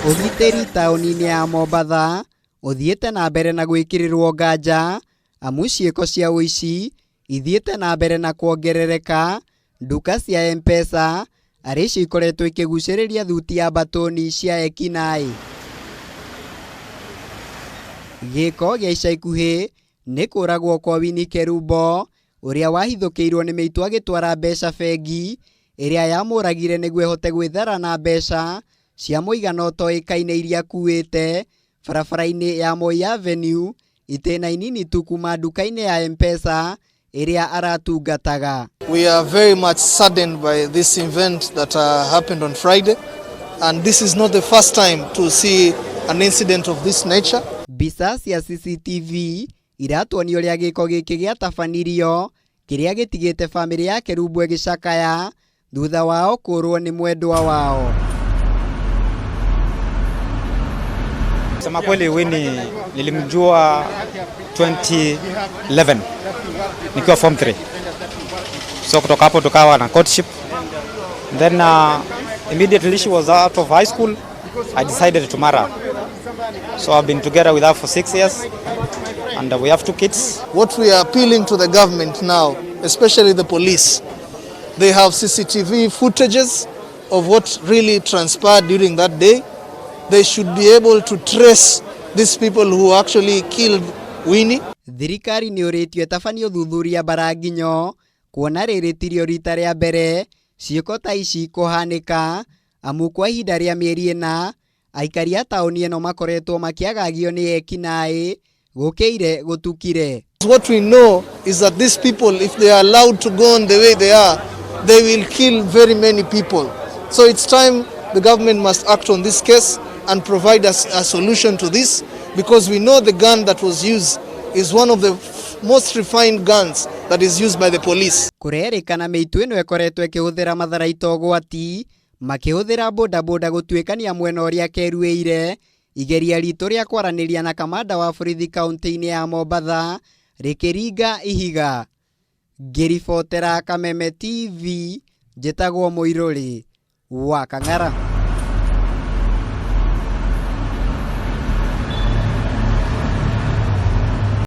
Ũgitĩri taũni-inĩ ya Mombatha ũthiĩte na mbere na gwĩkĩrĩrwo nganja amu ciĩko cia ũici ithiĩte na mbere na kuongerereka. Nduka cia M-Pesa arĩ cio ikoretwo ikĩgucĩrĩria thuti ya mbatũni cia ekinaĩ. Gĩko gĩa ica ikuhĩ nĩ kũragwo kwa Winnie Kerubo ũrĩa wahithũkĩirwo nĩ mĩitũ agĩtwara mbeca bengi ĩrĩa yamũragire nĩguo ĩhote gwĩthara na mbeca cia mũigana ũtoĩkaine iria akuĩte barabara-inĩ ya Moi Avenue itĩna inini tu kuma nduka-inĩ ya M-Pesa ĩrĩa aratungataga. We are very much saddened by this event that happened on Friday, and this is not the first time to see an incident of this nature. Mbica cia CCTV iratuonia ũrĩa gĩko gĩkĩ gĩatabanirio kĩrĩa gĩtigĩte bamĩrĩ ya Kerubo ĩgĩcakaya thutha wao kũrwo nĩ mwendwa wao. Sema kweli, Winnie nilimjua 2011 nikiwa form 3, so kutoka hapo tukawa na courtship, then immediately she was out of high school, I decided to marry her. So I've been together with her for 6 years and we have two kids. What we are appealing to the government now, especially the police, they have CCTV footages of what really transpired during that day. They should be able to trace these people who actually killed Winnie. Thirikari nĩ ũrĩtio ĩtabanie ũthuthuria mbaranginyo kuona rĩrĩ tirio rita rĩa mbere ciĩko ta ici kũhanĩka, amu kwa ihinda rĩa mĩeri 4 aikari a taũni ĩno makoretwo makĩagagio nĩ ekinaĩ gũkĩire gũtukire. What we know is that these people, if they are allowed to go on the way they are, they will kill very many people. So it's time the government must act on this case and provide us a solution to this, because we know the gun that was used is one of the most refined guns that is used by the police. Kũrerĩkana mĩitũ ĩno ĩkoretwo ĩkĩhũthĩra matharaita ũgwati makĩhũthĩra bodaboda gũtuĩkania mwena ũrĩa keruĩire. Igeria ritũ rĩa kwaranĩria na kamanda wa borithi kaunti-inĩ ya Mombatha rĩkĩringa ihiga. Ngĩribotera Kameme TV, njĩtagwo Mũirũrĩ wa Kang'ara.